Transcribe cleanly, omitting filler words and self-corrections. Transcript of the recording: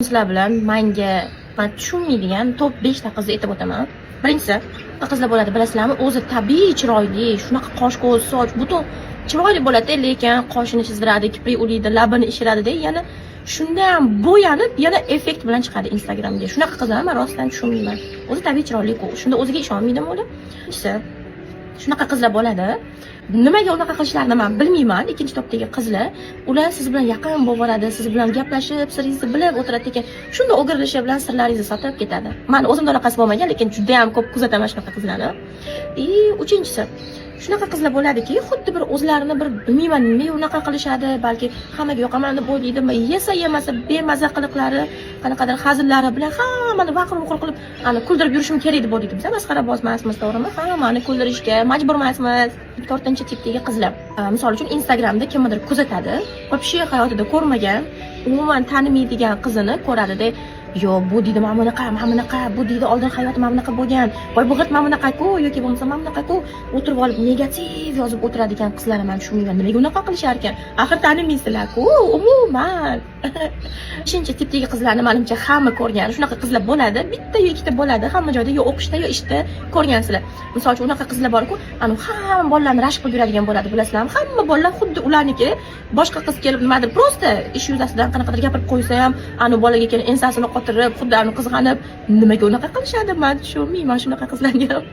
Sizlar bilan manga man tushunmaydigan top 5 ta qizni aytib o'taman. Birinchisi, qizlar bo'ladi, bilasizlarmi, o'zi tabiiy chiroyli, shunaqa qosh, ko'z, soch, butun chiroyli bo'ladi, lekin qoshini chizdiradi, kiprik ulaydi, labini ishiradida, yana shunda ham bo'yanib, yana effekt bilan chiqadi Instagramga. Shunaqa qizlarni man rostdan tushunmayman. O'zi tabiiy chiroyli-ku, shunda o'ziga ishonmaydimi ular? Ikkinchisi, shunaqa qizlar bo'ladi. Nimaga unaqa qilishlarini man bilmayman. Ikkinchi topdagi qizlar, ular siz bilan yaqin bo'lib oladi, siz bilan gaplashib, siringizni bilib o'tiradi, ekan. Shunda o'girilishi bilan sirlaringizni sotib ketadi. Man o'zimda unaqasi bo'lmagan, lekin juda ham ko'p kuzataman shunaqa qizlarni. И uchinchisi, shunaqa qizlar bo'ladiki, xuddi bir o'zlarini bir bilmayman, nimaga unaqa qilishadi, balki hammaga yoqaman deb o'ylaydimi, yesa yemasa bemaza qiliqlari, qanaqadir hazillari bilan hammani vaqir vuqir qilib, ani kuldirib yurishim kerak deb o'ylaydi. Biz masxaraboz emasmiz, to'g'rimi? Hammani kuldirishga majbur emasmiz. To'rtinchi tipdagi qizlar, misol uchun, Instagramda kimnidir kuzatadi, вообще hayotida ko'rmagan, umuman tanimaydigan qizini ko'radida, "Yo'q, bu, — deydi, — mana bunaqa, mana bunaqa, bu, — deydi, — oldin hayoti mana bunaqa bo'lgan, voy, bu g'irt mana bunaqaku yoki bo'lmasa mana bunaqaku." O'tirib olib negativ yozib o'tiradigan qizlarni man tushunmayman, nimaga unaqa qilishar ekan, axir tanimaysizlar-ku umuman. Beshinchi tipdagi qizlarni manimcha hamma ko'rgan. Shunaqa qizlar bo'ladi, bitta yo ikkita bo'ladi hamma joyda, yo o'qishda, yo ishda ko'rgansizlar. Misol uchun, unaqa qizlar borku, anavi hamma bolalarni rashk qilib yuradigan bo'ladi, bilasizlarmi? Hamma bolalar xuddi ularniki. Boshqa qiz kelib nimadir просто ish yuzasidan qanaqadir gapirib qo'ysa ham, anavi bolaga kelib ensasini qotirib, xuddi anavi qizg'anib. Nimaga unaqa qilishadi, man tushunmayman shunaqa qizlarga ham.